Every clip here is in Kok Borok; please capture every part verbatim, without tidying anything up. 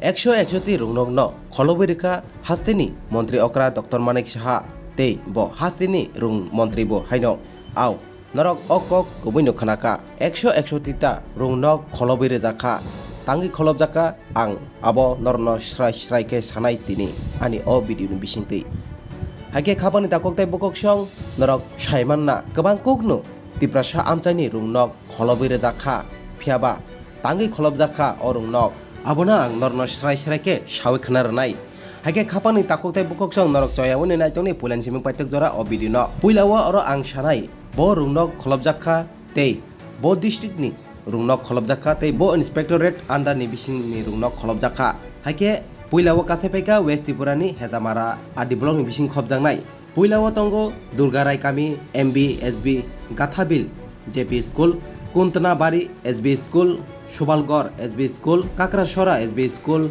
Ekso ekso ti rungnokno kholobwi rwkha hasteni montri okra Doctor Manik Saha tei bo hasteni rung montri bo haino. Au, norok o kok kubui no khna kha, ekso ekso ti ta rungnok kholobwi rwjak kha, tangwi kholobjak kha, ang abo norokno srai srai khe sanai tini ani o video ni bisingtwi. Haikhe khapani takhuk tei bukhuk song norok sai manna kwbang kukno Tiprasa amchaini rungnok kholobwi rwjak kha, phiyaba tangwi kholobjak kha o rungnok. Abono ang norokno srai srai khe sawi khna rwnai. Haikhe khapangni takhuk tei bukhuk song norok choya wnwi naitongni puilani simi paithak jora o video no. Puila o oro ang sanai, bo rungnok kholobjak kha tei bo district ni rungnok kholobjak kha tei bo inspectorate under ni bisingni rungnok kholobjak kha. Haikhe puila o kasai paikha West Tripura ni Hejamara R D block ni bising khobjaknai. Puila o tongo Durga Rai Kami M B S B, Gathabil J P School, Kuntna Bari S B School, Subalgor S B School, Kakrasora S B School,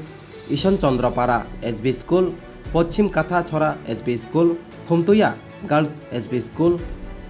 Ison Chandra Para S B School, Pochim Katha Chora S B School, Khumtuya Girls S B School,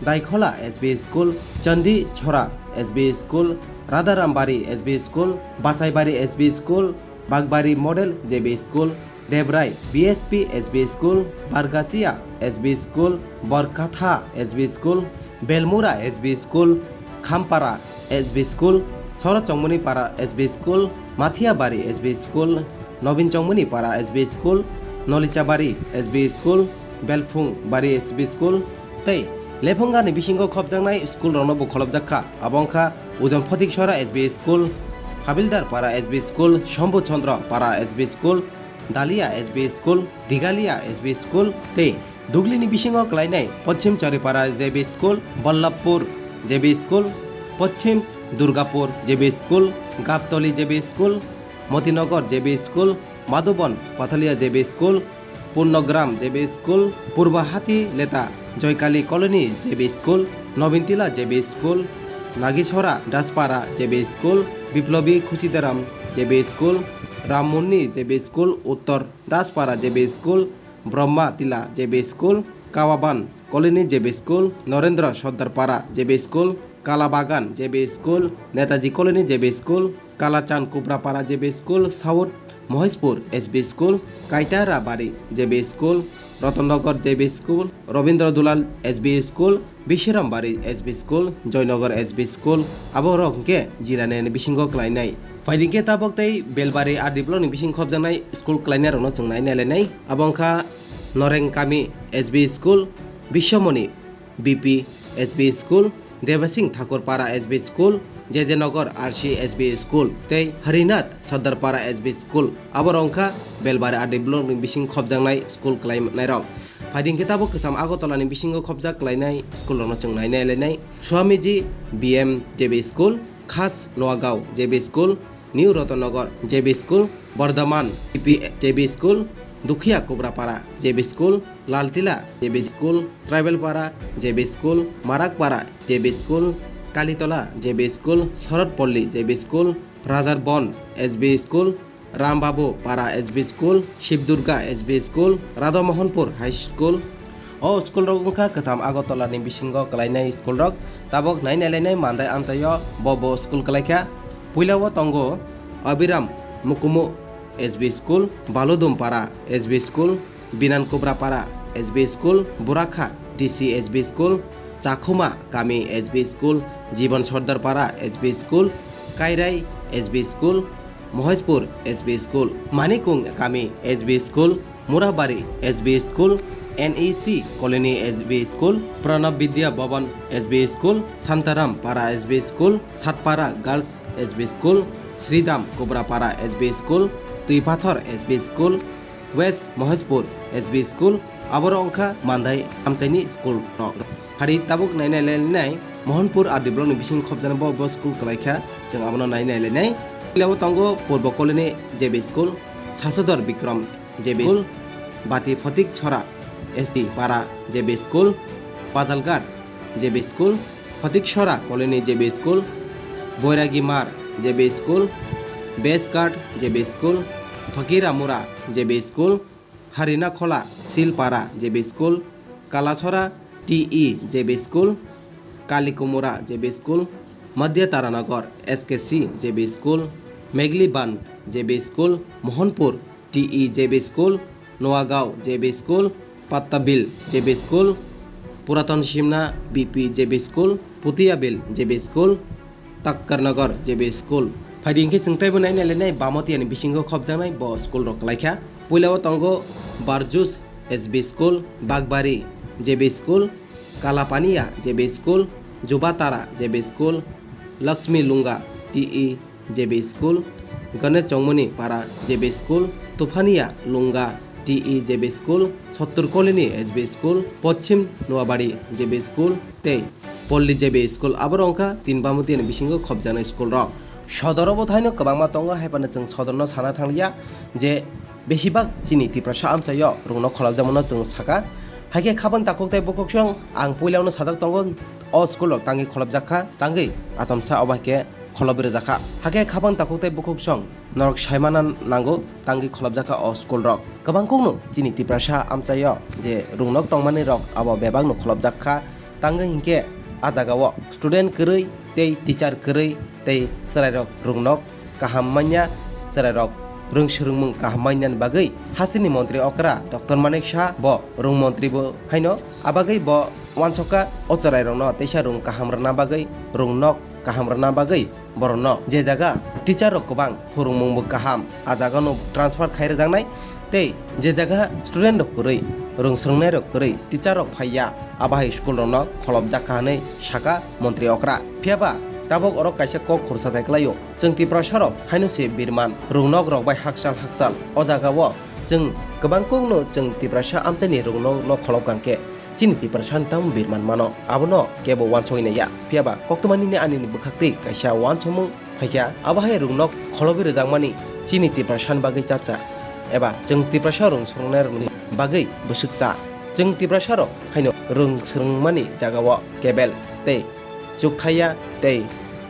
Daikhola S B School, Chandi Chora S B School, Radharam Bari S B School, Basaibari S B School, Bagbari Model J B School, Debrai B S P S B School, Bargasia S B School, Borkatha S B School, Belmura S B School, Khampara S B School, Sorochongmuni Para S B School, Mathiabari S B School, Nobin Chongmuni Para S B School, Nolichabari S B School, Belphung Bari S B School, tei Lephunga ni bisingo khobjaknai school rokno bo kholobjak kha. Abo wngkha Ujon Photiksora S B School, Habildar Para S B School, Shambhu Chandra Para S B School, Dalia S B School, Digalia S B School tei Duglini bisingo klainai Pochim Charipara J B School, Ballabpur J B School, Pochim Durgapur J B School, Gaptoli J B School, Motinagar J B School, Madhuban Pathalia J B School, Purnogram J B School, Purba Hati Leta Joykali Colony J B School, Nobintila J B School, Nagisora Daspara J B School, Biplobi Khusidaram J B School, Rammunni J B School, Uttor Daspara J B School, Brahma Tila J B School, Kawaban Colony J B School, Norendra Sordar Para J B School, Kalabagan J B School, Netaji Colony J B School, Kalachan Kubrapara J B School, South Mohespur S B School, Kaitarabari J B School, Rotonnagar J B School, Robindra Dulal S B School, Bishrambari S B School, Joynagar S B School, abo rok hwnkhe Jirani ni bisingo klainai. Phaidi khe tabok tei Belbari R D block ni bising khobjaknai school klainai rokno chwng nai nailainai. Abo wngkha Noreng Kami S B School, Bishamoni B P S B School, Debasing Thakur Para S B School, J J Nagar R C S B School tei Harinath Sardar Para S B School. Abo rok wngkha Belbari R D block ni bising khobjaknai school klainairok. Phaidi khe tabok kwcham Agartala ni bisingo khobjak klainai school rokno chwng nai nailainai. Swamiji B M J B School, Khas Noagao J B School, New Rotonnagar J B School, Bardhaman P P J B School, Dukhiya Kubrapara J B School, Laltila J B School, Tribal Para J B School, Marakpara J B School, Kalitola J B School, Sharatpalli J B School, Rajar Bon S B School, Rambabu Para S B School, Shivdurga S B School, Radhamohanpur High School. O school rok wngkha kwcham Agartala ni bisingo klainai school rok. Tabok nai nailainai Mandai amchaio bo bo school klaikha. Puila o tongo Abiram Mukumu S B School, Baludum Para S B School, Binan Kubrapara S B School, Burakha D C S B School, Chakhuma Kami S B School, Jibon Sardar Para S B School, Kairai S B School, Mohespur S B School, Manikung Kami S B School, Murabari S B School, N E C Colony S B School, Pranab Vidya Bhavan S B School, Santaram Para S B School, Satpara Girls S B School, Sridham Kubrapara S B School, Tuipathor S B School, West Mohespur S B School, abo rok wngkha Mandai amchaini school rok. Hari tabuk nai nai lai nai Mohanpur R D block ni bising khobjana bo, bo school kwlai kha, chwng abono nai nai lai nai. Pilao tongo Purbo Colony J B School, Sasodor Bikram J B School, Bati Photik Chhora S T Para J B School, Pajalghat J B School, Photik Chhora Colony J B School, Boiragi Mar J B School, Best Guard J B School, Phakira Mura J B School, Harina Khola Silpara J B School, Kalachhora T E J B School, Kalikumura J B School, Madhya Taranagar S K C J B School, Megliban J B School, Mohanpur, T E J B School, Noagaon J B School, Pattabil J B School, Puraton Simna B P J B School, Putiabil J B School, Takkarnagar J B School. Phaidi hinkhe chwng teibo nainai lenai bamotiyani bisingo khopjaknai bo school rok kwlaikha. Puilao tongo Barjus S B School, Bagbari J B School, Kalapania J B School, Jubatara J B School, Lakshmi Lunga T E J B School, Ganesh Chongmani Para J B School, Tuphania Lunga T E J B School, Sottur Colony S B School, Pochim Noabari J B School tei Polli J B School. Aboro wngkha tin bamotiyani bisingo khopjaknai school rok. Sodoro bo thaino kwbangma tongo, hai phano chwng sodorno sana thangliya je besibak chini Tiprasa amchaio rungno kholopjakmano chwng sakha. Haikhe khabang takhuk tei bukhuksong ang puilano sajak tongo, o school rok tangwi kholopjak kha, tangwi achomsa obo haikhe kholob rijak kha. Haikhe khabang takhuk tei bukhuksong norok saimana nango, tangwi kholopjak kha o school rok. Kwbang kokno chini Tiprasa amchaio je rungnok tongmani rok abo bebakno kholopjak kha, tangwi hinkhe a jagao student kwrwi tei teacher kwrwi tei chwrairok rungnok kaham manya, chwrairok rwng swrwngmung kaham manyani bagwi hasteni montri okra Doctor Manik Saha bo rwng montri bo haino, abagwi bo uansukha o chwrairokno teisa rwng kaham rwna bagwi, rwng nok kaham rwna bagwi borokno je jaga teacher rok kwbang, phwrwngmung bo kaham, a jagano transfer khai rwjaknai. Tei je jaga student rok kwrwi, rwng swrwngnai rok kwrwi, teacher rok phaiya, abo hai school rokno kholopjak kha hwnwi sakha montri okra. Phiyaba tabok oro kaisa kok khorsa thai kwlaio, chwng Tiprasa rok haino se birman, rwngnok rok bai hakchal hakchal. O jagao chwng kwbang kokno chwng Tiprasa amchaini rwngnokno kholopkha hwnkhe chini Tiprasani tamo birman mano, abono kebo uansugwi naiya. Phiyaba koktwma nini ani bwkhaktwi kaisa uansukmung phaikha, abo hai rwngnok kholobwi rwjakmani chini Tiprasani bagwi chapcha, eba chwng Tiprasa rwng swrwngnairokni bagwi bwswkcha. Chwng Tiprasarok haino rwng swrwngmani jagao kebel tei chukthaiya tei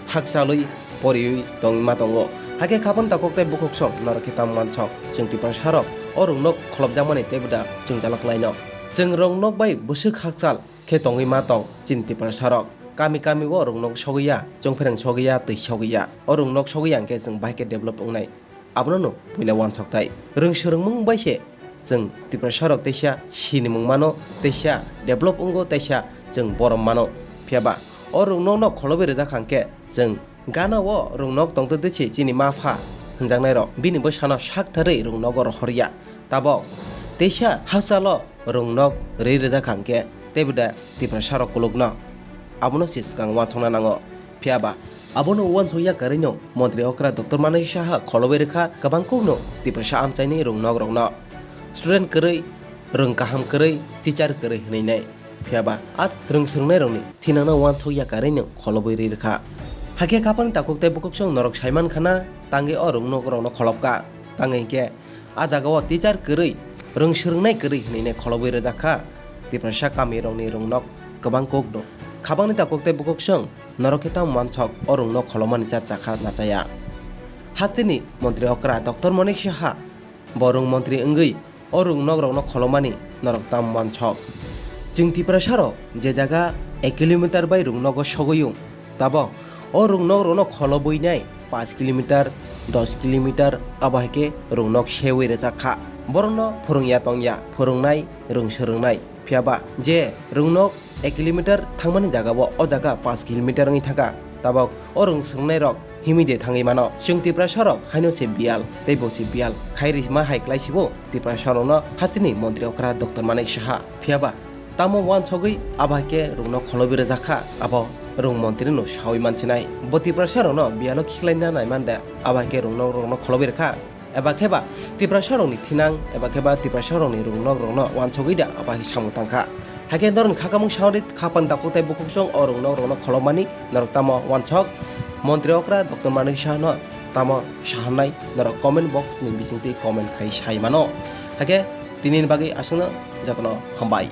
hakchalwi poriwi tongma tongo. Hakhe khabang takhuk tei bukhuksong norok khe tamo uansuk, chwng Tiprasarok o rwngnok kholopjakmani teibo da chwngjalak khlaino. Chwng rwngnok bai bwswk hakchal khe tongwi ma tong chini Tiprasarok. Kami kami o rwngnok sogwi ya, chongpherang sogwi ya, twi sogwi ya. O rwngnok sogwi ya hwnkhe chwng bahai khe develop wngnai. Abono no puila uansuk thai. Rwng swrwngmung bai se chwng Tiprasarok teisa sinimung mano, teisa develop wngo, teisa chwng borom mano. Phiyaba o rwngnokno kholobwi rwjak kha hwnkhe chwng gana o rwngnok tongtwtwi se chini ma pha hwnjaknairok bini bwsano sak tharwi rwngnogo rohorya. Tabok teisa hakchalo rwngnok rwi rwjak kha hwnkhe teibo da Tiprasarok kulukno. Abono se swkang uansukna nango. Phiyaba abono uansukya karwino montri okra Doctor Manik Saha kholobwi rwkha kwbang kokno Tiprasa amchaini rwngnok rokno. Student kwrwi, rwng kaham kwrwi, teacher kwrwi hwnwi nai. Phiyaba a rwng swrwngnairokni thinangno uansukya karwino kholobwi rwi rwkha. Hakhe khabang takhuk tei bukhuksong norok saiman khana tangwi o rwngnok rokno kholopkha. Tangwi hinkhe a jagao teacher kwrwi, rwng swrwngnai kwrwi hwnwi nai kholobwi rwjak kha Tiprasa kamirokni rwngnok kwbang kokno. Khabangni takhuk tei bukhuksong norok khe tamo uansuk o rwngnok kholopmani chapcha kha nachaya. Hasteni montri okra Doctor Manik Saha bo rwng montri wngwi o rwngnok rokno kholopmani norok tamo uansuk. Chwng Tiprasarok je jaga ek kilometer bai rwngnogo sogwi wng, tabok o rwngnok rokno kholobwi nai panch kilometer, dos kilometer abo hai khe rwngnok sewi rwjak kha. Borokno phwrwngya tongya, phwrwngnai, rwng swrwngnai. Phiyaba je rwngnok ek kilometer thangmani jagao o jaga panch kilometer wngwi thaka, tabok o rwng swrwngnairok himwi de thangwi mano. Chwng Tiprasarok haino se biyal, tei bo se biyal khai rima hai klai sibo Tiprasarokno hasteni montri okra Doctor Manik Saha. Phiyaba tamo uansugwi abo hai khe rwngnok kholobwi rwjak kha, abo rwng montrino sawi mansinai. Bo Tiprasarokno biyalo khiklaina nai man de, abo hai khe rwngnok rokno kholobwi rwkha. Eba khe ba Tiprasarokni thinang, eba khe ba Tiprasarokni rwngnok rokno uansugwi da abo hai samung tangkha. Hakhe norokni khakamung sawi khabang takhuk tei bukhuksong o rwngnok rokno kholopmani norok tamo uansuk? Montri okra Doctor Manik Sahano tamo sahannai norok comment box ni bisingtwi comment khai sai mano. Hakhe tinini bagwi aswkno jotono hambai.